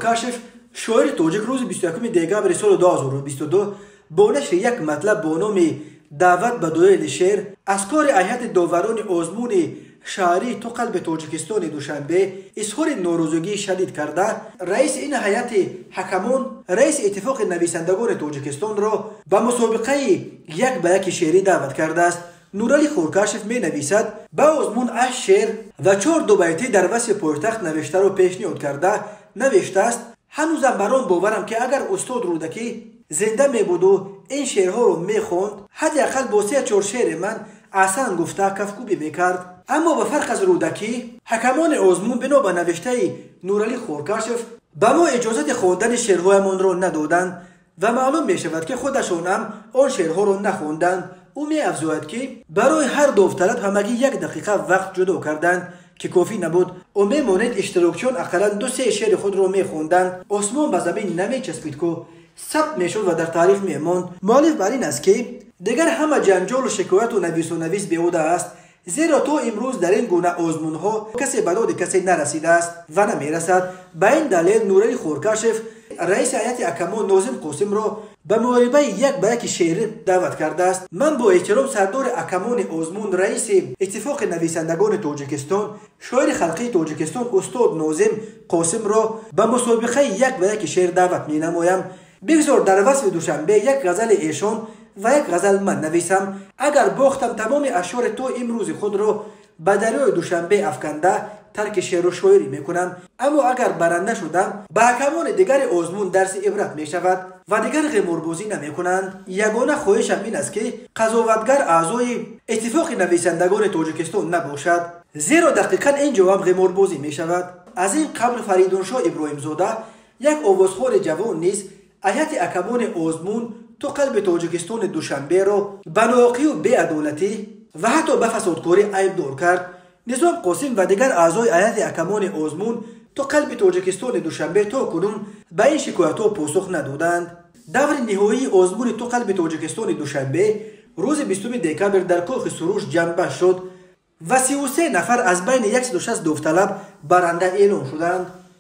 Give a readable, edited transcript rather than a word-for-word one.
Хоркашев, шоири тоҷик, рӯзи 21 декабри соли 2022 бо нашри як матлаб бо номи «Даъват ба дуэли шеър» аз кори ҳайати доварони озмуни шаҳрии «Ту қалби Тоҷикистони» Душанбе изҳори норозигии шадид карда, раиси ин ҳайати ҳакамон, раиси Иттифоқи нависандагони Тоҷикистонро ба мусобиқаи як ба яки шеърӣ даъват кардааст. Нуралӣ Хоркашев менависад, ба озмун 8 шеър ва 4 дубайтӣ дар васфи пойтахт навиштаро пешниҳод карда, навиштааст: «Ҳанӯзам бар он боварам, ки агар устод Рӯдакӣ зинда мебуду ин шеърҳоро мехонд, ҳадди ақал бо се-чор шеъри ман аҳсан гуфта кафкӯбӣ мекард. Аммо ба фарқ аз Рӯдакӣ, ҳакамони озмун бино ба навиштаи Нуралӣ Хоркашев ба мо иҷозати хондани шеърҳоямонро надоданд ва маълум мешавад, ки худашонам он шеърҳоро нахонданд». Ӯ меафзояд, ки барои ҳар довталаб ҳамагӣ 1 дақиқа вақт ҷудо карданд, ки кофӣ набуд. Ӯ мемонед иштирокчиён ақаллан ду-се шеъри худро мехонданд. Осмон ба замин намечаспид, ку сабт мешуд ва дар таърих мемонд. Муаллиф бар ин аст, ки дигар ҳама ҷанҷолу шикояту навису навис беҳуда аст, зеро то имрӯз дар ин гуна озмунҳо касе ба доди касе нарасидааст ва намерасад. Ба ин далел Нуралӣ Хоркашев раиси ҳайати ҳакамон Нозим Қосимро ба муҳорибаи як ба яки шеърӣ даъват кардааст. «Ман бо эҳтиром сардори ҳакамони озмун, раиси Иттифоқи нависандагони Тоҷикистон, шоири халқии Тоҷикистон устод Нозим Қосимро ба мусобиқаи як ба яки шеър даъват менамоям. Бигзор дар васфи Душанбе як ғазали эшон ва як ғазал ман нависам. Агар бохтам, тамоми ашъори то имрӯзи худро ба дарёи Душанбе афканда, тарки шеъру шоирӣ мекунам. Аммо агар баранда шудам, ба ҳакамони дигари озмун дарси ибрат мешавад ва дигар ғиморбозӣ намекунанд. Ягона хоҳишам ин аст, ки қазоватгар аъзои Иттифоқи нависандагони Тоҷикистон набошад, зеро дақиқан ин ҷоам ғиморбозӣ мешавад». Аз ин қабл Фаридуншоҳ Иброҳимзода, як овозхони ҷавон, низ ҳайати ҳакамони озмун «Ту қалби Тоҷикистони» Душанберо ба ноҳақию беадолатӣ ва ҳатто ба фасодкорӣ айбдор кард. Низом Қосим ва дигар аъзои ҳайати ҳакамони озмун «Ту қалби Тоҷикистони» Душанбе то кунун ба ин шикоятҳо посух надоданд. Даври ниҳоии озмуни «Ту қалби Тоҷикистони» Душанбе рӯзи 20 декабр дар Кохи Суруш ҷамъбаст шуд ва 33 нафар аз байни 160 довталаб баранда эълон шуданд.